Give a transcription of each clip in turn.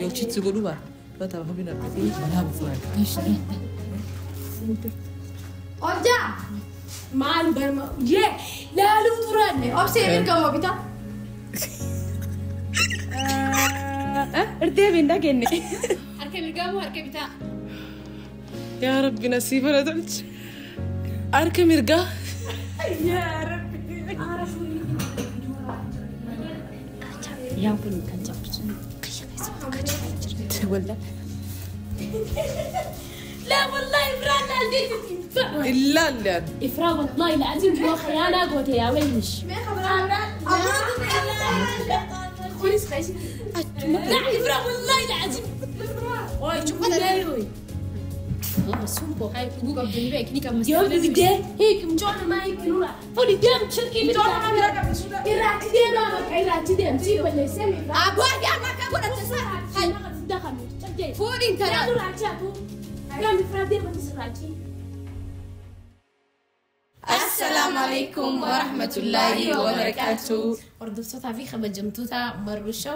Yoo cheat si godhuu baate bata hobin argatee manaa bufuudhaan. Obja! Maal barma yee laaluu turanne. Obsee mirga moo bitaa? Irdeebi hin dhageenye. Harka mirgaa moo harka bitaa? Yaa Rabbi nasiiba na tolche. Harka mirgaa. Yaa Rabbi. Yaan kun kan cabsu. Wallah. لا والله إفرا لا ليت. Ilaalle ani. إفرا والله العظيم هو خيانة قلت يا ويلش. كويس خيس. لا إفرا والله العظيم. واي شوف لا Dhuguu qabdu ni beekni qabna. يوم بدي هيك مجرد ما يكون فولي دم شركي إراتي دم إراتي دم تي ولا سمي. Abbaa yaa bakka godhatte sana. Fuudhi intala. Assalaamu alaikum warahmatullaahi wabarakaatuh. Hordoftootaa fi kabajamtoota Marruu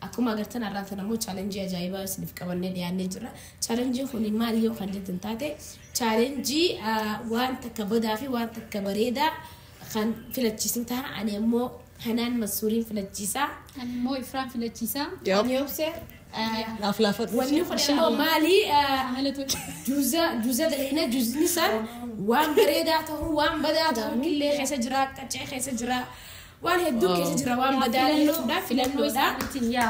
akkuma agartan har'aatan ammoo challenge ajaa'ibaa isiniif qabannee dhiyaannee jirra. Challengeiin kun maal yoo kan jettan taate challenge waan takka badaa fi waan takka bareedaa kan filachiisin ta'a. Ani ammoo Hanaan Masuuriin filachiisaa. Ani immoo Ifraan filachiisaa. Ani obsee. Laaf laafadhu. Wanni kun immoo maali? Amala tole. Juuza juuza daleena juuzni san waan bareedaa ta'uu waan badaa ta'uu killee keessa jira, qaccee keessa jira, waan hedduu keessa jira, waan badaa jechuudha filannoodha.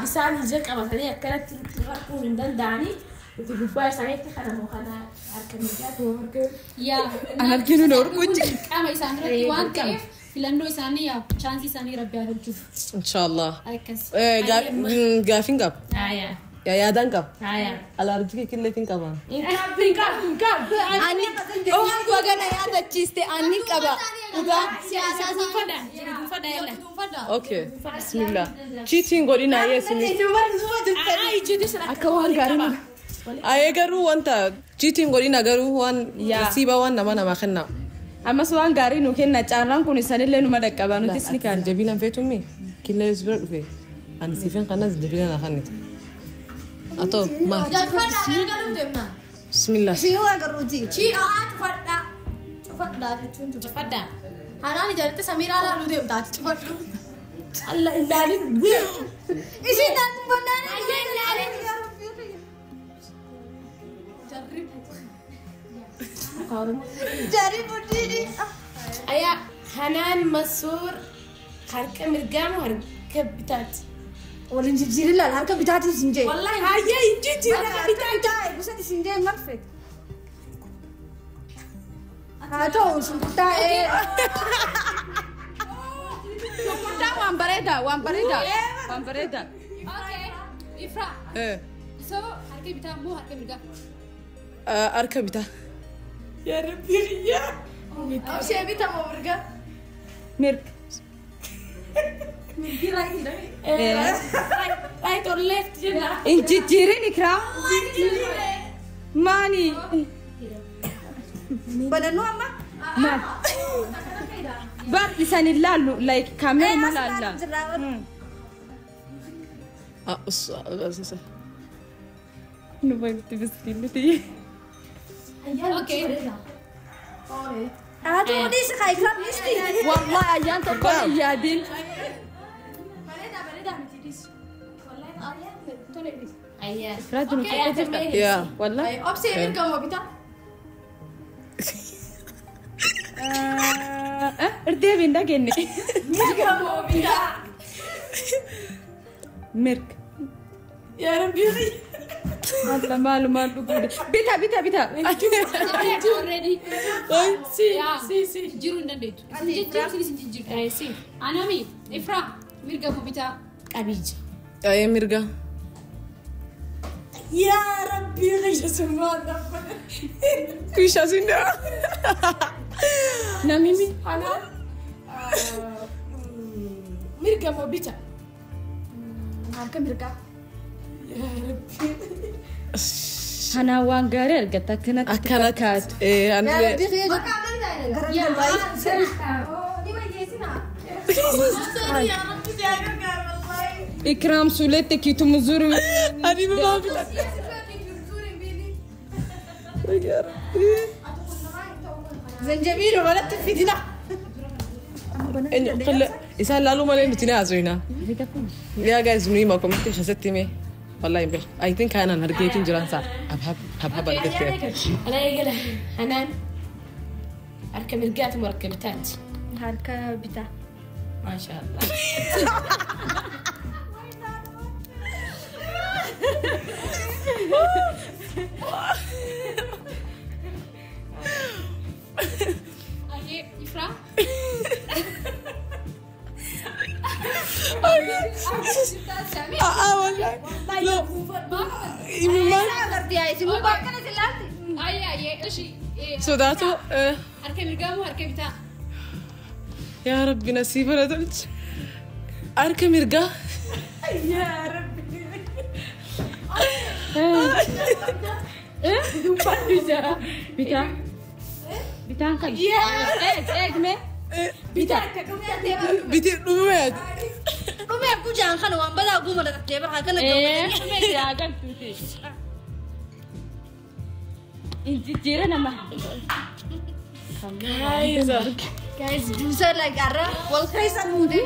Isaan ija qabatanii akkanatti rakkoo hin danda'anii nuti gubbaa isaaniitti kana moo kana harka mirgaa ta'uu harka Yaa. An arginu na ormuun jira. Qaama isaan irratti waan ta'eef filannoo isaanii yaa chance isaanii rabbi haa tolchuuf. Inshaallah. Akkas. Gaafiin qaba. Aayaa. Yaa yaadaan qaba. Aayaa. Alaarjii killeetiin qaba. Hin qabu hin qabu. Ani wagana yaadachiiste ani qaba. Dhugaa. Duunfadha duunfadha yalla. Okay. Bismillah. Cheating godhina yeesini. Akka waan gaarii. Ayee garuu wanta cheating godhina garuu waan nasiiba waan nama namaa kenna. Ammas waan gaarii nu kenna carraan kun isanillee numa dhaqqaba nutis ni kaana. Jabiilaan feetummi killee bira dhufe. Ani siifin kanas jabiila na kannite. Atoo maal? Bismillah. Shii waa garruuti. Shii aa cufadhaa. Cufadhaa jechuun cufadhaa. Cufadha. Hanaan ijaarratti Samiraa laaluu deemtaati cufadhu. Allah ilaalin. Ishiin taatu bonnaan. Jarri buddiini. Ayaa Hanaan Masuur harka mirgaa moo harka bitaati? Waliin jijjiirin laala harka bitaatiin siin jee. Wallahi hayyee hin jijjiirre harka Harka bitaa eegusatti siin jee marfeet. Haa ta'u shunkurtaa. Shunkurtaa waan bareedaa waan bareedaa waan bareedaa. Okay. Ifraa. So harka bitaa moo harka mirgaa? Harka bitaa. Yaa Rabbi yaa. Obsee bitaa moo mirga? Mirga. Mirgi right. Right or left jenna. Hin jijjiirin ikraa. Maani? Banannoo amma? Maal? Bar isan hin laallu like kaameeruma laalla. Nu baay'ee biskiinni. Okay. Haa ta'u dhiisi kaa ikraa dhiisti. Wallahi ayyaan tokko hin yaadin. Bareedaa bareedaa miti dhiisi. Ayaa. Ifraa jiru Okay, jirta. Yaa. Wallahi. Obsee mirga moo bitaa? Irdeebi hin dhageenye. Mirga moo bitaa? Mirga. Yaa Rabbi. Allah maalumaan dhuguudha. Bita bita bita. Already. Si si si. Jijjiiruu hin dandeettu. Isin jijjiiru isinis hin jijjiirtu. Si. Anami Ifraa mirga moo bitaa? Qabiija. Ayee mirga. Yaa Rabbi qisha subhaana. Kuisha sinda. Namimi. Hanaan mirga moo bita? Harka mirgaa. Yaa Rabbi. Hanaan waan gaarii argatta akkanatti Akkanatti. Ani Bakka amantaa gara. Ni wayyeessinaa. Yaa Rabbi yaa gargaar wallahi. Ikram sulete kitu mzuri. Ani mama filadhe. Zanjabiil walatti fidina. Isaan laaluu malee nuti ni haasofna. Yaa guys nuyi ma comment keessatti hime. Wallahi beek. I think aanan argeetiin jiran saa. Habhab habhab argattee. Ana eegala Hanaan harka mirgaati moo harka bitaati? Harka bitaa. Maasha Allah. Aye, Ifra? Sodaatu. Harka mirgaa moo harka bitaa? Yaa Rabbi nasiiba na tolchi. Harka mirgaa. Yaa Rabbi. Bitaa. Bitaan kan. Eegme. Bitaa. Bitii dhumee. Dhumee gujaan kana waan balaa guuma dhaqattee bara kana gammachuu. Injijjiira nama. Guys. Guys, juusa like arra wal keessa muudee.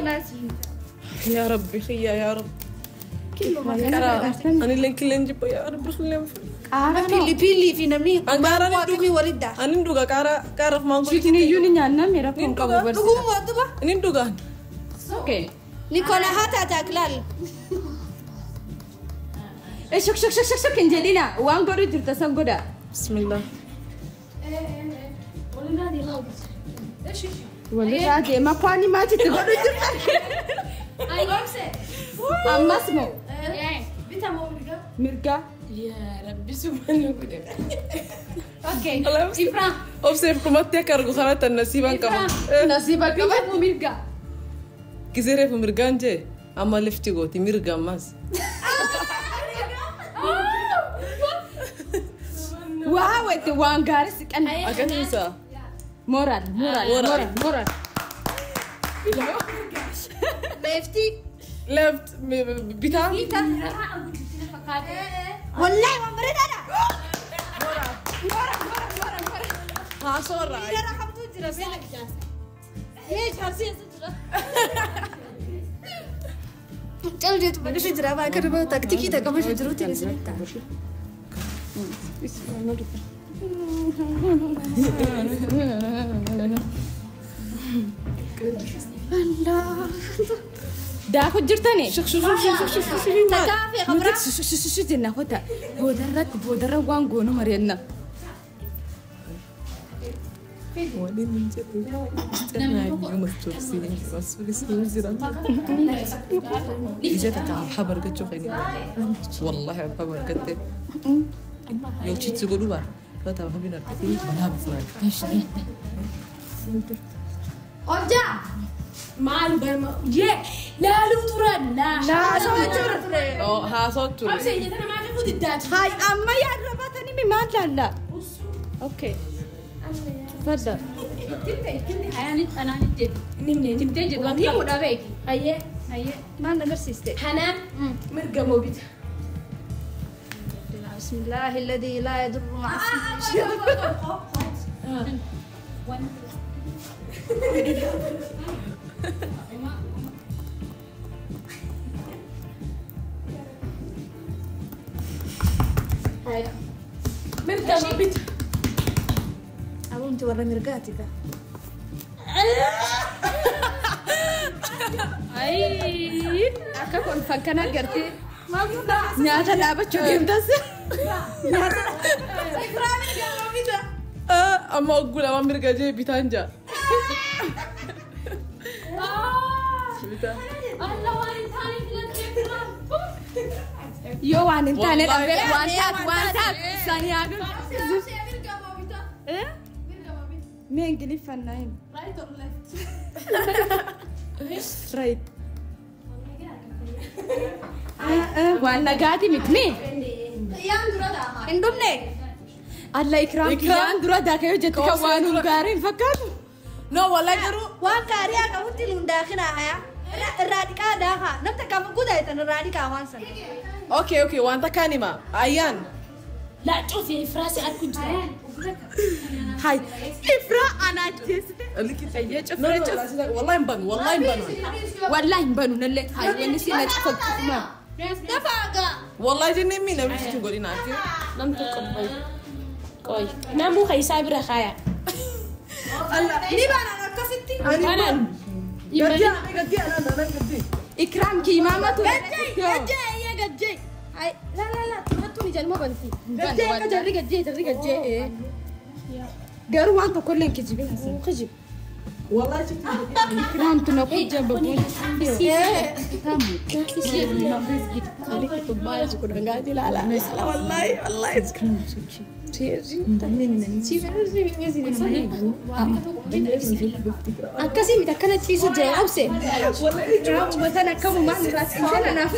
Yaa Rabbi xiyya yaa Rabbi. Ani illee killeen jibba yaa Rabbi xilleen. Pilli pilli fi namni waaqni walidda. Ani dhuga qaara qaaraaf maangoo. Shiitni iyyuu ni nyaanna miira kun qabu barsiisa. Dhuguu mootuba. Inni dhugaan. Okay. Nikola hata taaklaal. Shuk shuk shuk shuk shuk hin jedhina waan godhu jirta san godha. Bismillah. Walirraa deema kwaani maatitti godhu jirta. Ammas moo? Bitaa moo mirgaa? Mirgaa. Yaa Rabbi subhaanahu godhe. Okay. Ifra. Obseef dhumatti akka argu kanatti nasiibaan qaba. Nasiiba qaba. Bitaa moo mirgaa? Gisee reefu mirgaan jee amma lifti gooti mirga ammas. Waa wayte waan gaarii si qanna. Akkamiisa? Moral moral moral moral. Lefti. Left bitaa. Bitaa. Wallahi waan bareedaadha. Moral moral moral moral. Haasoorra. Miira hamtuu jira beela. Yee chaarsiin jira. Cal jeetu bakka jira bakka nama taktikii takka bakka jirutti ni sirriitta. Daaku jirtani. Shuk shuk shuk shuk shuk shuk shuk. Takaafi qabra. Nuti shuk shuk shuk jenna kota. Boodarratti boodarra waan goonu mari'anna. والله حبر قد يو تشي تقولوا بقى فتا بنا أرجع maal barma yee laaluu turan laa Laaluu Oh, haasoo ture. Obse ija tana maaliif guddaati? Hai amma yaadra baatanii mi maal laalla? Okay. Tafadhal. Timte timte hayaanit anaanit jedhu. Nimne Timtee jedhu waan himuudha beeki. Ayyee Ayyee. Maal agarsiiste? Hanaan mirga moo bita? بسم الله الذي لا يضر مع اسمه شيء. Mirga moo bita? أبو أنت ورا مرقاتك. Ayii akka kolfan kana agartee nyaata dhaabachuu deemtas. Amma ogguu lama mirga jee bitaan jaa. Bitaa. Allah waan hin taane filattee filan. Yoo waan hin taane dhabee waan taatu waan taatu isaanii yaadu. Mee Ingiliffaan hin. Right or left? Right. Waan nagaati miti mee? Hin dhumne. Alla ikraam kiyyaan dura daakee hojjette kan waan gaarii hin fakkaatu. No, wallahi garuu Waan gaarii haa qabutti nu hin daakinaa hayaa. Irraa dhiqaa daakaa. Namta gaafa guutaa jettan irraa dhiqaa waan sana. Okay, okay, wanta kaanima. Ayyaan. Laa cufi Ifraa si arku jira. Hai. Ifraa ana ajjeesite. No, no, wallahi hin banu, wallahi hin banu. Wallahi hin banu nallee. Hai wanni si na cufatu ma. Dafaa gaa. Wallahi jennee mi namichi tun godhina ati. Nam tokko qoy. Qoy. Namuu keessaa bira kaaya. Ni baanaan akkasitti. Banan. Gaddi ana, gaddi ana, ana gaddi. Ikraam kiimaamatu. Gajjee gajjee iyya gajjee. Hai la la la hattuun ijaan ma banti. Gajjee akka jarri gajjee jarri gajjee. Garuu waan tokkollee hin kijibin hasan. Kijib. Wallahi jettu. Ikraam tuna kujja babuun. Wallahi, wallahi. Akkasii miti akkana ciisu jira obse. Uummatan akkamumaan irraa siifan anaaf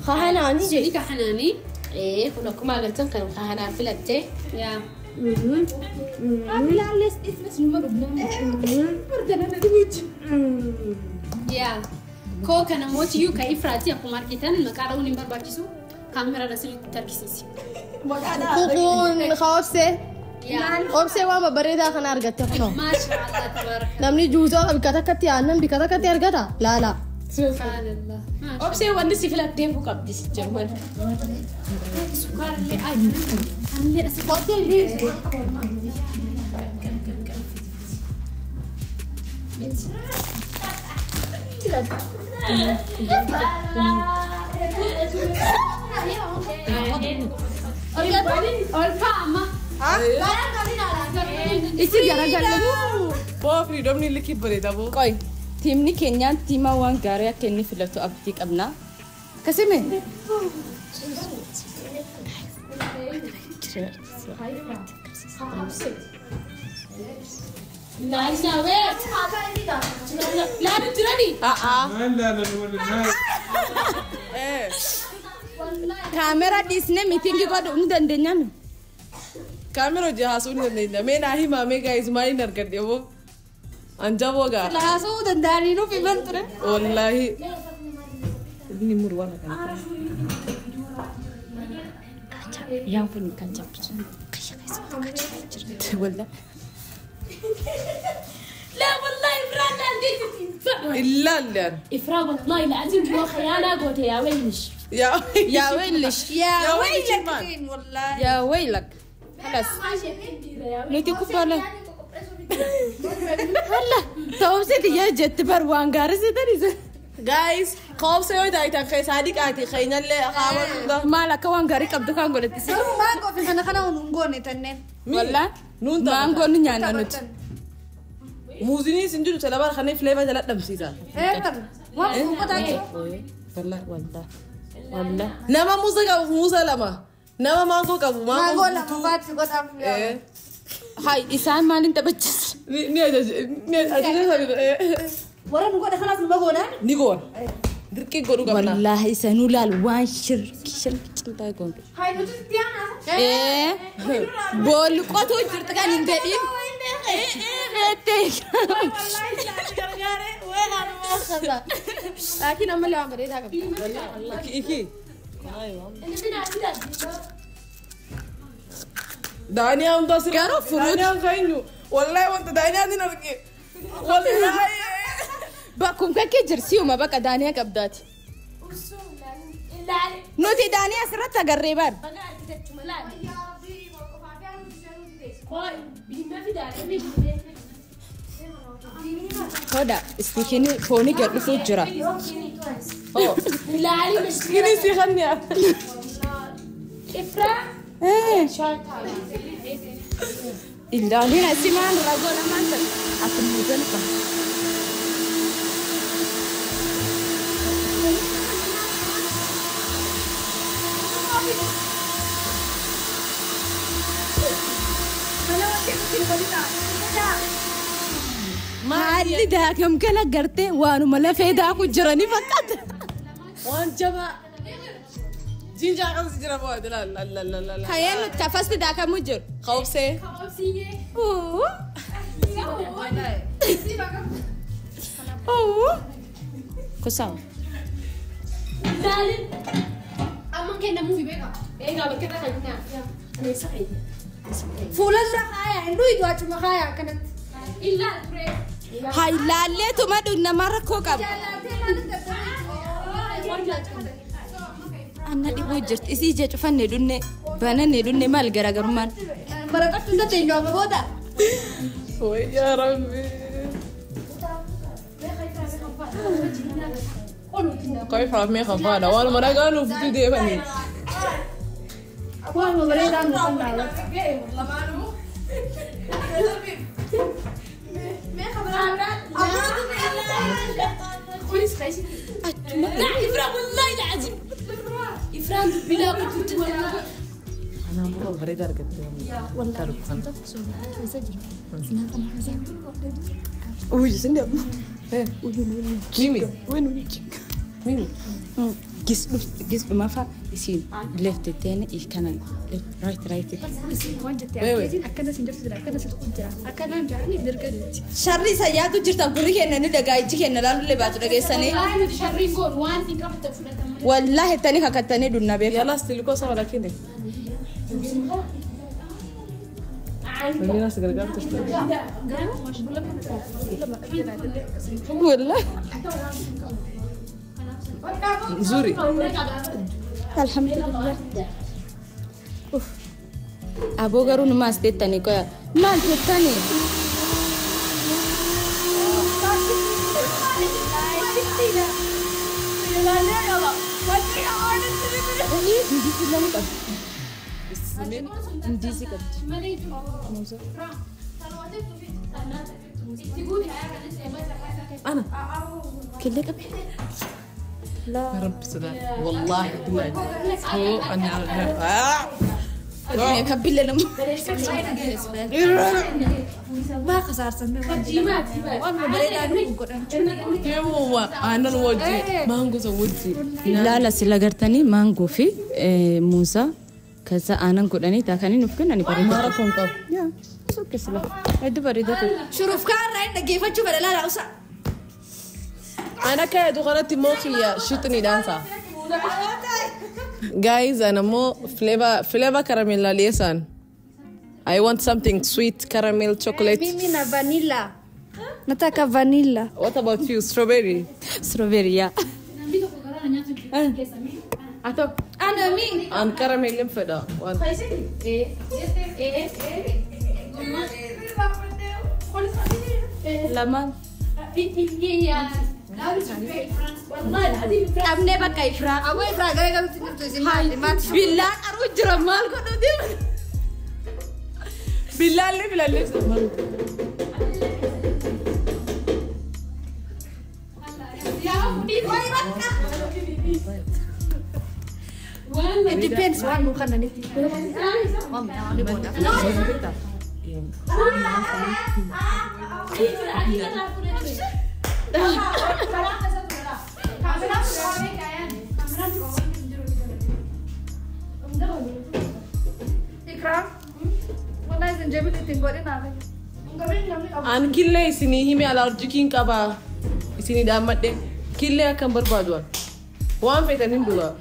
Kahanaani jedhi. Ika hanaani. Ee kun akkuma agartan kan kahanaan filattee. Yaa. Ilaalles ismas numa dhugna. Yaa. Koo kana mootiyyuu ka Ifraati akkuma argitan maqaa dha'uun hin barbaachisu kaameraa sirriitti argisiisi. Kukuun obse. Yaa. Obse waan babbareedaa kana argatte kunoo. Maasha Allah tabaaraka. Namni juusoo bikka takkatti aannan bikka takkatti argata laala. Subhaanallah. Obsee wanni si filattee fu qabdi si jarman. Sukkaarallee ay. Anillee asirratti. Ol kaa'ama. Isi garagalee. Boo freedomni likki bareeda boo. Qoy. Tiimni keenyaan tiima waan gaarii akka inni filatu abdii qabna. Akkasime. Laalina wee. Laalu jirani. Eh. Kaameraa dhiisnee miitingii godhuu ni dandeenyami. Kaamera hojii haasuu ni dandeenya. Mee naa himaa mee guys maaliin argadhe boo? Anjaboo gaa. Haasa'uu danda'anii nuuf himan ture. Wallahi. Inni muru waan akkana. Yaan kun kan jabbisu. Wallah. لا والله إفرا لا Ilaallaan. إفرا والله العظيم هو خيانة قلت يا ويلش. Yaa Yaa weellish. yaa Waylak weellish. wallahi. Yaa weelak. Halas. Nuti kubbaa Halla. Ta'umsiti yaa jetti bar waan gaarii sitan. Guys, qoobsa yoo daayitan keessaa dhiqaati keenyallee qaama hunda. Maal akka waan gaarii qabdu kan godhatti. Garuu maangoo fi kana kana hin goone tanneen. Wallah. Nuun taphata. Maangoo nu nyaanna nuti. Muuziin isin jiru talabar kanneen flavor jala dhabsiisa. Ee waan kuufataa jiru. Wallah. Wallah. Wallah. Nama muuza qabu muuza lama. Nama maangoo qabu Maangoo lama baatti godhaaf. Eh. Hai isaan maaliin taphachiisu? Ni ni ajaja ni ajaja sana. Warra nu godhe kanaas numa goonaan. Ni goona. Dirqii godhuu qabna. Wallahi isa nu laal waan shirki shirki cimtaa goon. Hai nuti itti aanaa. Ee boolli qotuu jirtu kan hin jedhin. Beektee. Laakiin ammallee waan bareedaa qabdi. Iki. Daaniyaa hunda sirrii. Garuu furuut. Daaniyaan keenyu. Wallahi wanta daaniyaan hin arge. Wallahi. Bakkum kakkee jirsiuma bakka daaniyaa qabdaati. Nuti daaniyaa asirratti agarree baar. Hoda istikiin foonii gad dhufuu jira. Iskiinii si kanniya. Ilaalina si maan ragoo lamaan tan ati muuzan qaba. Maalli daakam kana gartee waanuma lafee daaku jiranii fakkaata. Waan jabaa. Jinjaa qas jira boo la la la la la. Kayeen kafasti daakamu jiru. Qawsee. Oh. Kosawa. Daalin. Amma kenna muuvi beeka. Eegaa bakka irra kan naa. Ani isa fayyada. Fuularra haaya hin dhuyitu achuma haaya akkanatti. Illaa ture. Hay laalleetuma nama rakkoo qaba. Anna dhibuu jirti. Isii ija cufannee dhunne banannee dhunne maal garaagarummaan? Barakatu hin dandeenyu amma booda. Yaa Rabbi. Koi faamee qabaadha. Waanuma nagaa nuuf deemanii. Waanuma bareedaa nuuf kennaa. لا إفران والله العظيم إفران بلا كنت أنا مرة بريدة ركبت والله وي سندم ميمي وين ميمي Gis mafa isin left ten ikkanan right right. Sharri sayaatu jirta gurri kenna ni dhagaa ijji kenna laaluu baatu dhageessanii. Sharriin goon waan hin qabte fudhatamu. Wallahi tani kakattanii dunna beeka. Yalla stiliko sawa lakini. Wengine gargaartu Wallahi. Nzuri. Alhamdulillah. Uff. Aboo garuu numa as teettanii qoya. Maal teettanii? Ndizi qabdi. أنا Killee qabi. يا رب سداد والله بالله هو أنا Kabille nama. Maa kasaarsan waanuma bareedaa nuuf godhan. هو أنا الوجه ما هنقص وجهي Ilaala sila gartanii maangoo fi muuza kaza aanan godhanii taakanii nuuf kennanii bareeda. ما ركون قب Yaa suuqi sila hedduu bareeda ture. Shurufkaa irraa hin dhaggeeffachuu fedha laala usa. أنا كايد غلطي موخي شتني دانسا Guys, أنا مو flavor flavor caramel ليسان. I want something sweet caramel chocolate. Mimi na vanilla. Nataka vanilla. What about you? Strawberry. Strawberry yaa. Ana mi. And caramel feda. One. Lamaan. Dhabnee bakka Ifraa. Aboo Ifraa gara galuutti jirtu isin maali? Billaan qaruu jira maal godhuu deema? Bilal bilal. It depends waan nu kannanitti. Waan ni booda. Ikram, wallahi zanjabil ittiin godhin haala. An killee isinii hime alarjikiin qaba. Isinii dhaammadhe killee akkan barbaadu an. Waan feetan hin dhugaa.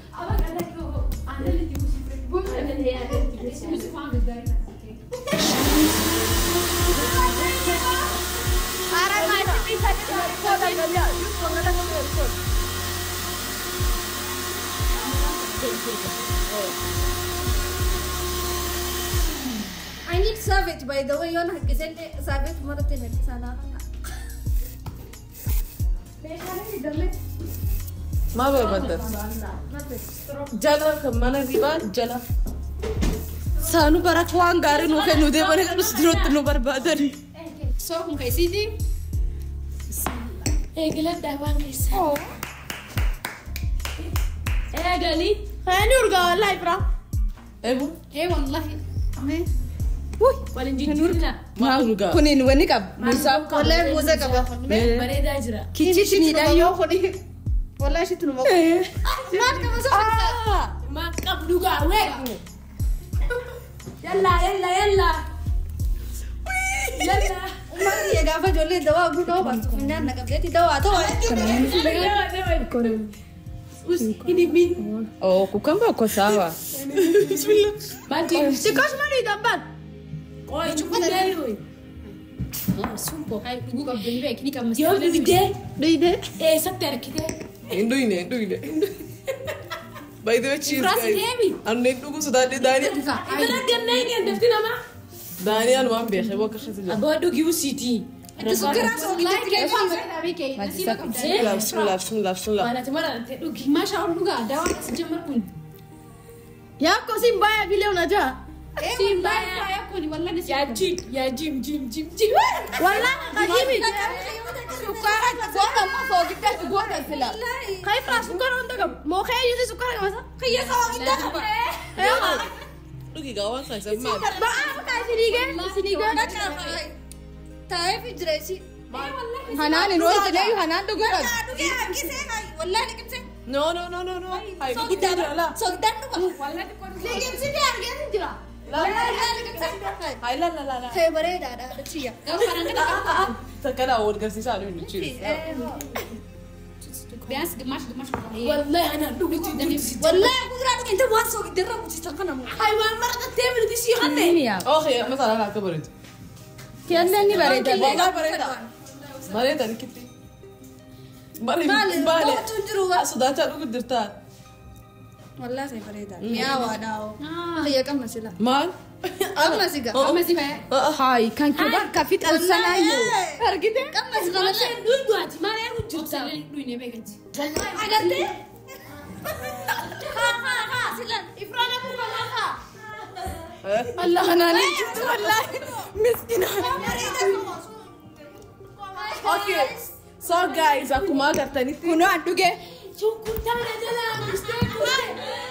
I need savage by the way. Yoon haqqiselle savage maratti sana. Maa barbaaddan? Jala kan mana ribaa jala. Saanu barak waan gaarii nuu kennuu deemanii kan nuti duratti nu barbaadan. Soo kun keessiiti. Eegaladhaa waan keessa. Eegali. Ani urgaa wallahi Ifraa. Ebu? Ee wallahi. Wuy. Waliin jijjiirina. Maal urgaa? Kuniin wanni qaba. Muusaa. Wallahi muuza qaba. Bareedaa jira. Kichishiniidhaan yoo. Wallahi ishiitu nu maqu. Maal qaba soo Maal qabdu gaa wee. Yalla yalla yalla. Yalla. Maal gaafa ijoollee dawaa guutuu baastu funyaan na qabdeetti dawaa ta'u. Oh, cucumber uko sawa. Xiqqoos malee gabbaan. Dhuguu qabdu ni beekni qabna. Yoo dhugdee Dhuyidee. eessatti argite? Hinduine, hinduine. By the way, cheese Ifraas guys. deemi. Anne dhugu sodaadhe Daani. Irra gannaa inni handafti namaa. Daani anumaan beekee bakka keessa jira. Abbaa dhugii usiitii. Bismillah, bismillah, bismillah, bismillah. Waan ati marante dhugi. Maashaa ol dhugaa daawaan as jammar kun. Yaakko siin baay'ee filee unajaa. Siin baay'ee faayaa kun wallan Yaa jim, yaa jim, jim, jim, jim. Wallah qajibi. Sukkaara goota amma soogidda goota sila. Kayfraa sukkaara hunda qabu. Moo kee sukkaara qaba sa? Kiyya soogidda qaba. Dhugi gaa waan kana isa maal? Ba'aa bakka isinii gee isinii gee. Taa'ee fi jira isii. Hanaan hin oolchine hanaan dhuguu qabdi. Dhugee hanqisee hayi wallaahi liqimsee. No, no, no, no, no. Hai, dhugutti jira la. Soogidaan dhuga. Liqimsitee argee jira. Wallaahi liqimsee. Hai, la, la, la, la. Ta'e bareedaadha dhibsiyya. Garuu kanaan gadi qabu. Takka wal garsiisaa nu cheese. Biyaas gimaash gimaash. Wallahi anaan dhugutti jirti. Wallaahi kuduraa dhuge inta waan soogidda irra buusisan kana moo. Hay waan marqattee minuti sii hanne. Okay, مثلا لا كبرت. Kenneen ni bareeda. والله بريدة. بريدة نكتي. بريدة. Maali? Dhugatu jiru waan. Sodaachaa dhugu jirtaa. Wallaahi ta'e bareedaadha. Mi'aawaadha. Kiyya qabna sila. Maal? Qabna siga. Amma si faaya. Hayi kan kee bakka fixan sanaayyuu. Argite? Qabna siga malee. Dhugdu ati maal eegu jirta? Dhuyne beekanti. Agartee? Haa haa haa silan. Ifraan abuu haa haa. Allah hanaan jirtu wallahi. Miskina. Okay. So guys, akkuma agartanitti Kunoo an dhuge. Shunkurtaa na jalaa mistee kurte.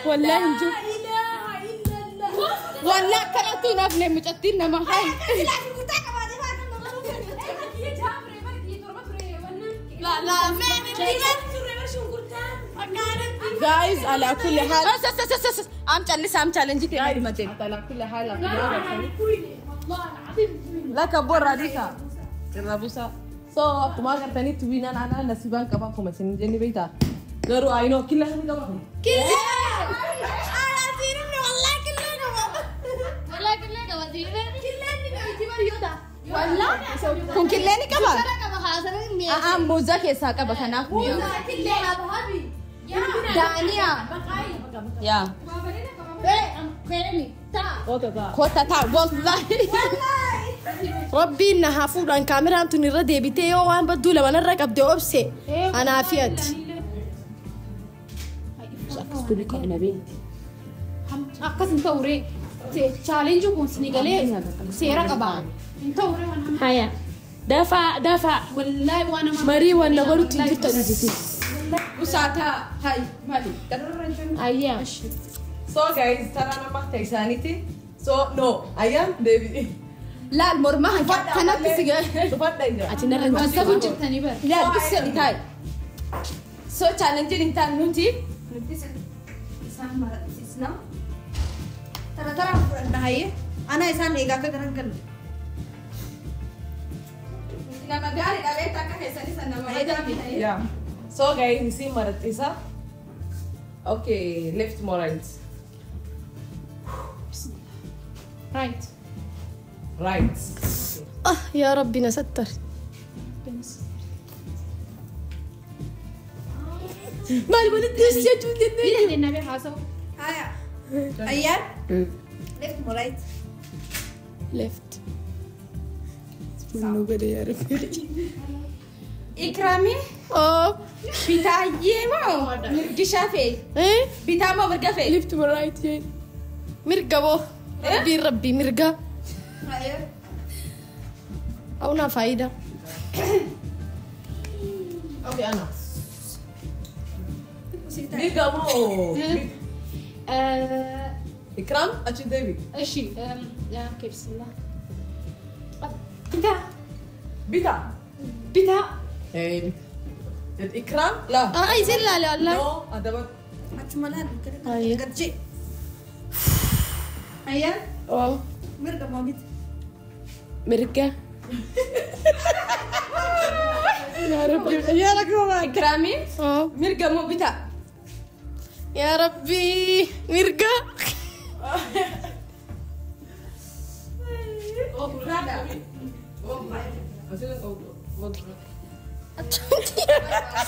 Wallahi hin jiru. Laa ilaaha illallah. Wallahi akkanatti hin hafne mucattiin nama hayi. guys على كل حال Am callisa am challenge kee dhumate. على كل حال akkuma agartanitti Laka borra dika. Irra buusa. So akkuma agartanitti wiinaan anaa nasiibaan qaba akkuma isin jenne beektaa. Garuu ayinoo killa ni qaba. Kun killee ni qaba? A'aan muuza keessaa qaba kanaaf mi'aawu. Daaniyaa. Yaa. Kota ta'a wallahi. Rabbiin na haa fuudhan kaameraan tun irra deebitee yoo waan badduu lamanarra qabde obse anaa fi ati. Akkas hin ta'u ree. Chaalenjii kun sini galee seera qaba. Hin ta'u ree waan hamma. Haya. Dafaa dafaa. Wallaahi waan nama. Marii waan na godhutti hin jirtan nuti. Usaataa hayi maali? Ayyaa. So guys, tara nama isaaniiti. So no, ayyaan deebi'i. Laal morma hanqe akkanatti si gahe. Tufadha ija. Ati narra hin Wanta jirtu. kun jirtanii bara. Laal ibsa ni taa'i. So challenge hin taane nuti. Isaan marqisiisna. Tara tara fudhanna hayyee. Ana isaan eegaa akka garan galu. Nama gaarii dhabee takka keessanii san nama bareedaa miti. Yeah. So guys, isin maraxisa. Okay, left more right. Right. Right. Ah yaa Rabbi na sattar. Maal walitti jechuu jennee. Biyya deennaa bee haasa'u. Haya. Ayyaan. Left moo right? Left. Nu gade yaa Rabbi. Ikraami Oh. bitaayyee moo mirgishaa fe'e? Eh? Bitaa moo mirga fe'e? Left moo right jeen. Mirga boo. Rabbiin rabbi mirga. Haya. Hauna faayida. Okay, Anna. Mirga moo? Ikram, achi deebi. Ishi. Okay, bismillah. Bitaa. Bitaa. Bitaa. Eh, Ikram, la. Ah isin laale wallahi. No, adaba. Achuma laal. Hayyee. Gadjee. Ayyaan. Oh. Mirga moo miti? Mirga. يا ربي يا ربي إكرامي mirga moo bitaa? يا ربي mirga.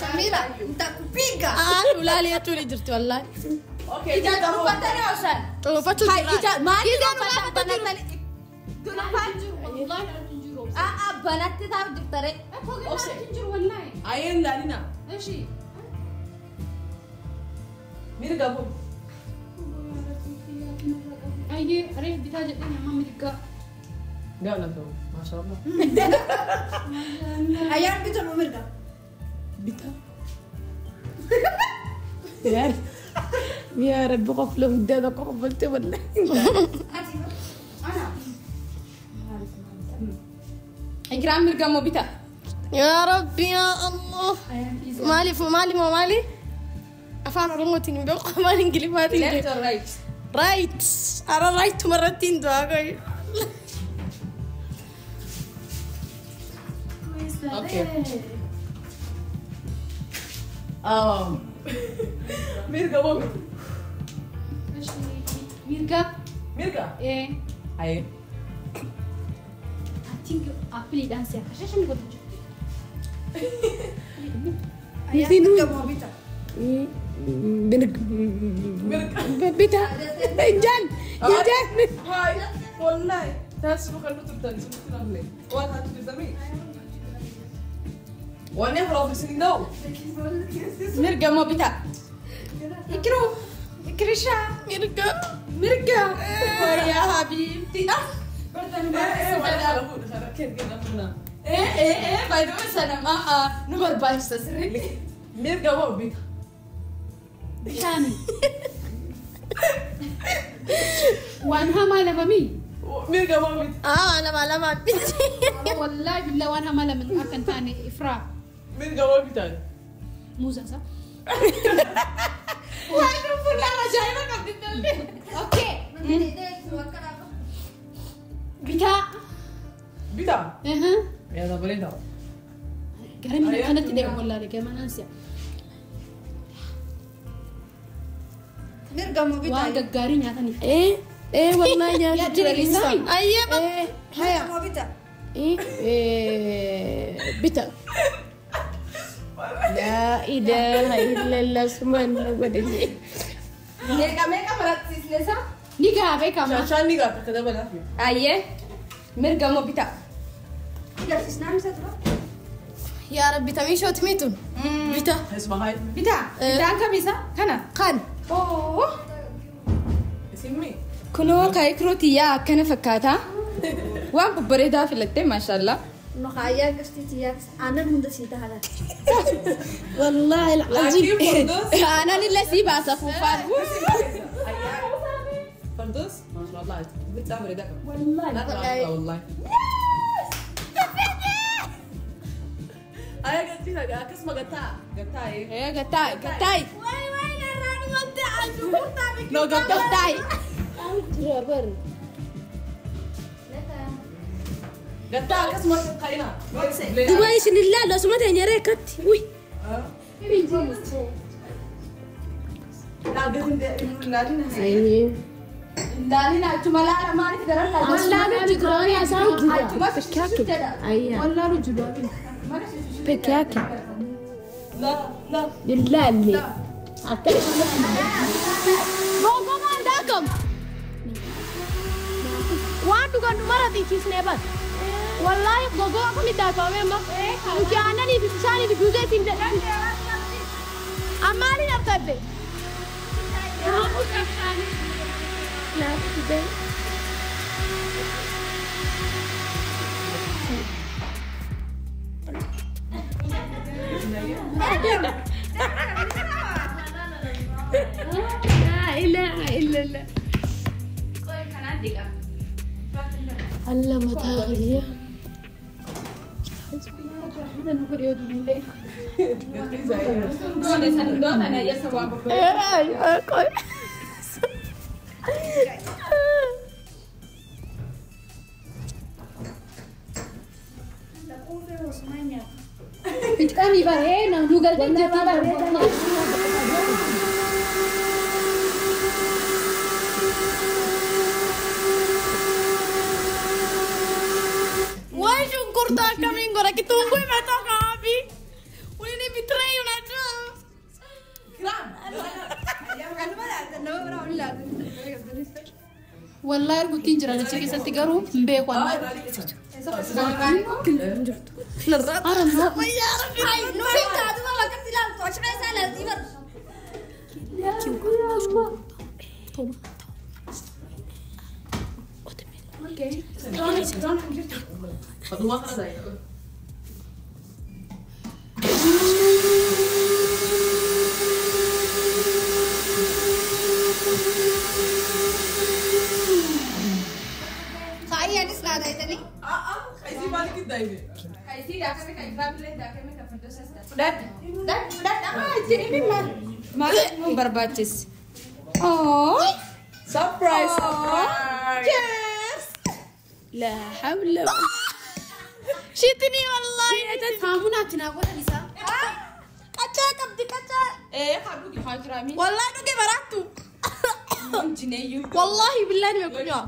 Samira, nitakupiga. Ulaalee jechuun jirti wallaahi. Ija dhuunfatanii oshan. Dhuunfachuu Ija maali banatanii? Banatti taa'u jirtare. Ayyeen laalina. Mirga moo? Ayyee reef bitaa jedhee nama mirga. Galatoo, maashaallah. Ayyaan bitaa moo mirga? Bitaa. يا رب قفله قدامك قفلت ولا إكرام mirga moo bitaa? يا ربي يا الله. مالي مالي مالي afaan Oromootiin hin beeku afaan Ingiliffaatiin Left or right? Right. Ara right marrattiin du'aa qoy. Okay. Mirga moo Mirga. Mirga? Aye. I think appiliidhaan si akka shashan godhu jirti. Ayyaan mirga moo bitaa? Bitaa. Injaan. Injaan. Hi. Wallahi. Taas nu kan turtan sitti namle. Waan haatu jirtami. Waan never office no. Mirga moo bitaa? Ikru. Ikrisha. Mirga. Mirga. يا حبيبتي. إيه إيه إيه by the way sana nu barbaachisa sirriitti. Mirga moo bitaa? Bishaani. Waan hamaa lamamii? Mirga moo bitaa? Lama lama biti. Wallaahi billah waan hamaa lama akka hin taane ifraa. Mirga moo bitaa? Muuza isaa. Waan fuula ajaa'iba qabdi dalli. Okay. Bitaa. Bitaa? Yaa bareeda. Gara mina kanatti deema wallaahi gara manaan si'a. Mirga moo bitaa? Waan gaggaarii nyaataniif. Wallahi nyaata jiraniisa. Ayyee Mirga moo bitaa? Bitaa. لا إله إلا الله سبحان الله. Meeqa meeqa marattiisne isaa? Ni gaa beekama. Shaashaan ni gaa takka dabalaa fi. Ayyee mirga moo bitaa? Agarsiisnaan isa tura. يا ربي tamii shooti miitun? Bitaa. Ismaa'il. Bitaa. Bitaan kamisa? Kana. Kan. Oo. Isimmi. Kunoo kaayikirootii yaa akkana fakkaata. Waan babbareedaa filattee maashaallah. Maqaa gastiiti yaa aannan hunda sii tahala. والله العظيم. Aannan illee sii baasa fuufaan. فردوس ما شاء الله بنت عمري ده والله والله. أنا قلت لها قسمة قطع قطع إيه قطع قطع. وين وين الراني قطع لو قطع قطع. قطع قسمة قينا. دوايش الله لو سمعت يا ريكت وي. لا قلت لا Laalina achuma laala maaliif garan laala? Wallaalu jiru asaan jira. Achuma Peke yake. Ayya. Wallaalu jiru. Peke yake. لا لا. Billahi. Akka. Gongomaan daakam. Waan dhugan dhumara xiichisnee bar. Wallaahi gogoa kun daakamee amma. Nuti aannanii fi bishaanii fi juuzee ittiin jedhan. Ammaaliin argadde. لا إله إلا الله. الله ما تغلي. Bitqamii baree nu galtee jirti baree. Wai shunkurtaa akkamiin godha kitunguu imetoka wapi? Ulinibetray unajua. Wallahi arguutti hin jiran achi keessatti garuu hin beeku amma. Barbaachis. Surprise! Surprise! Yes! La hawla. Shitni wallahi. Saamunaatti naa godhan isaa. Qachaa qabdi qachaa. Haadhugi haajiraami. Wallahi dhuge baraattu. Injineeyyuu. Wallahi billahi nimekunywa.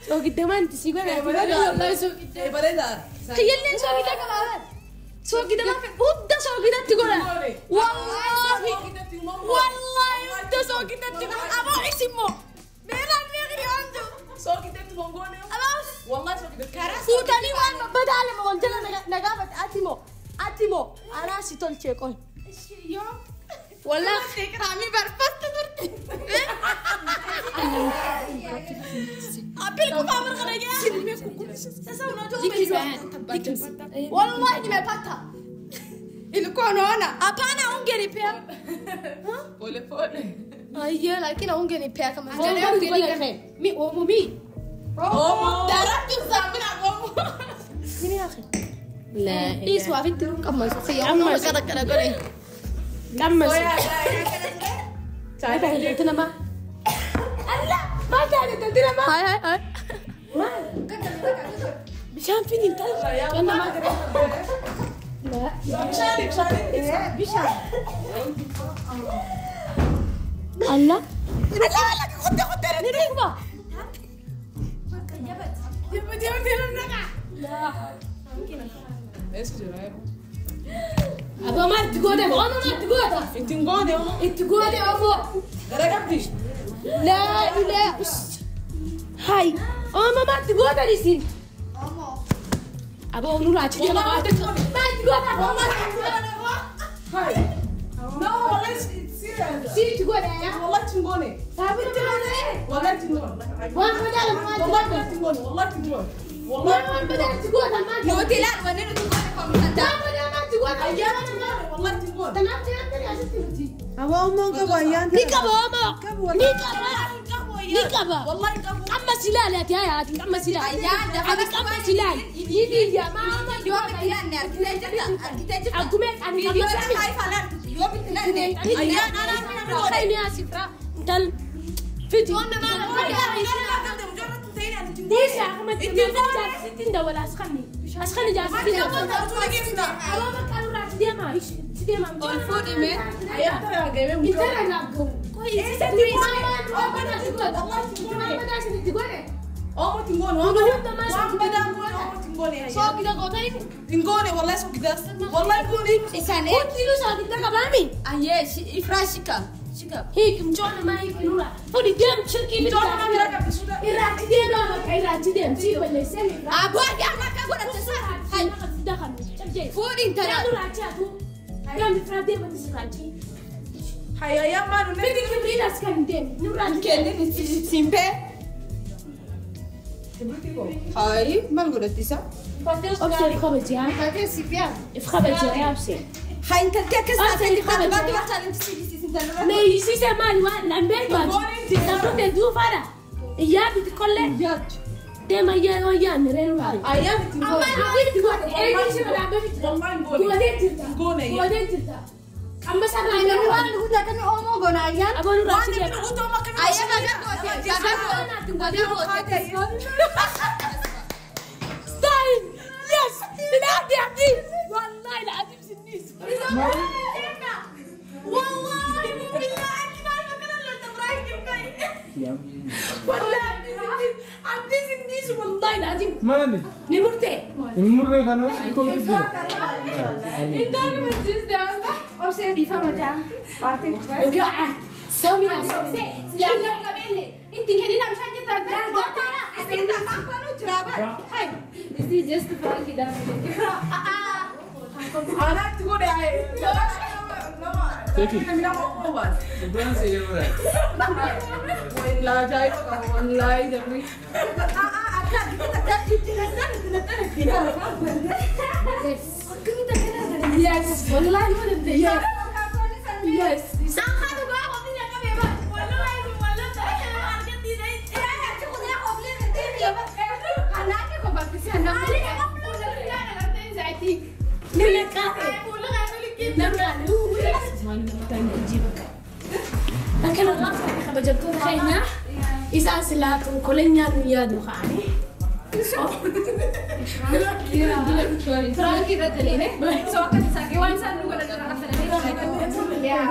Soogiddamaan itti si godha. Wallahi soogidda. Bareeda. Kiyyalleen soogidda qaba. Soogidda maaf hunda soogidatti godha. Wallahi. Wallahi hunda soogiddatti godha. Aboo isimmoo. Meelaan meeqni onju. Soogiddatti mongoone. Aboo. Wallahi soogiddatti. Fuutanii waan badaalama wal jala na gaafate ati moo ati moo anaa si tolchee qoy. Wallahi qaamii barbaadde turte. Apple kwa mara gani? Sasa unajua wallahi nimepata. Ilikuwa unaona? Hapana, ungenipea. Pole pole. Aiyo, lakini ungenipea kama Mi omo mi. Omo. Daratu samina omo. Mini akhi. La. Isu afitti kama sio. Amma kada kada gole. Gammas. Taa'ee nama. Allah, ma taa'ee nama. Hai hai hai. Bishaan fini taa'ee. Nama. Bishaan bishaan. Bishaan. Allah. Allah Allah khudda khudda Ni dhukkuba. Eessa jira? Aboo maal itti goote? Omo maal itti goote? Ittiin goone omo. Itti goote omo. Gara qabdi. Laa ilaa. Hai. Omo maal itti goote isin? Omo. Aboo nurraa achi deema. Maal itti goote? Aboo maal itti goote? Hai. No, wallahi it's serious. Si itti goote yaa? Wallahi ittiin goone. Saabun itti goote? Wallahi ittiin goone. Waan madaala maal itti Wallahi ittiin goone. Wallahi ittiin goone. Wallahi waan madaala itti goote maal? Nuti ilaal wanni nuti goone koomishanta. Waan madaala maal itti goote? Ayyaana wallahi ittiin goone. Tanaaf jedhamtanii asitti nuti. Aboo omoon qabu ayyaan. Ni qaba omo. Ni qaba. Ni qaba. Wallahi qabu. Amma si ilaali ati haa ati amma si ilaali. Ayyaan dafa Ati amma si ilaali. Ni biyya maama Yoo itti ilaanne argitee jirta. Argitee jirta. Akkuma ani Viidiyoo irra kaayifaa laatu. Yoo itti ilaanne. Ayyaan ani asifra intal fiti. Deesha akkuma ittiin dawala asqanni. Asqanni jaarsi dawala. Aboo bakka nurraa si deema. Si deema. Ol fuudhime. Intala naaf gahu. Omo ittiin goone. Waan badaa goone omo ittiin goone. Soogidda gootanii Ittiin goone wallahi soogidda. Wallahi goone. Isaan Hundinuu soogidda qabaami. Ayyee ifraa shika. Shika. Hiik mucoon namaa hiik nurraa. Fuudhi deem shirkii Mucoon namaa bira qabdi suuta. Irraatti deema bakka irraatti deem. Sii balleessee irraa. Aboo ayyaan akka godhatte sana. Hai. Fuudhi intala. Nurraa atu. Deem ifraa deem ati sirraachi. Hai ayyaan maal nune. Fidi kibriin as kan deem. Nurraa Kennin simpee. Hai maal godhatti isa? Obsee kabajaa. Fakkee sifiyaa. If kabajaa yaa obsee. Hai intalti akkas taate inni baatu baatu siifisiis intalirra. Meeyisiise maali waan lambee baatu. Sababni duufaadha. Iyyaa biti kollee. Deema iyyaa iyyaa mireen waari. Ayyaan ittiin goone. Amma itti goote. Eeyyii ishee lambee biti. Wallahi goone. Gootee jirta. Goone iyyaa. Gootee jirta. Amma sana Waan guddaa kan omoo goona ayyaan. Aboo nurraa Waan achi namni deema. dhuguutu omo akkamitti. Ayyaan baga goote. Baga goote. Stop. عبدي والله العظيم سنيس والله بالله انت ما فكرة لو تبراك والله عبدي سنيس والله العظيم Maali? نمرتي Hin murree kana komitti. انت ما تجيش ده Obsee dhiifama jaa. Paartiin. وقع سامي Yaa qabeelle itti kennina bishaan jettan. Isii just prank dha. Anaatti godhe Take it. nama obaas. Dhugaan si irra. Wallahi ajaa'iba qaba wallahi dabri. Yes والله ما ندري. Yes. لكن الغرفة خبجتون خينا إذا سلاتون كلنا نيادو خاني Prank irra daleene. So akka tasaa waan isaan nu godhan irraa hafan. Yaa.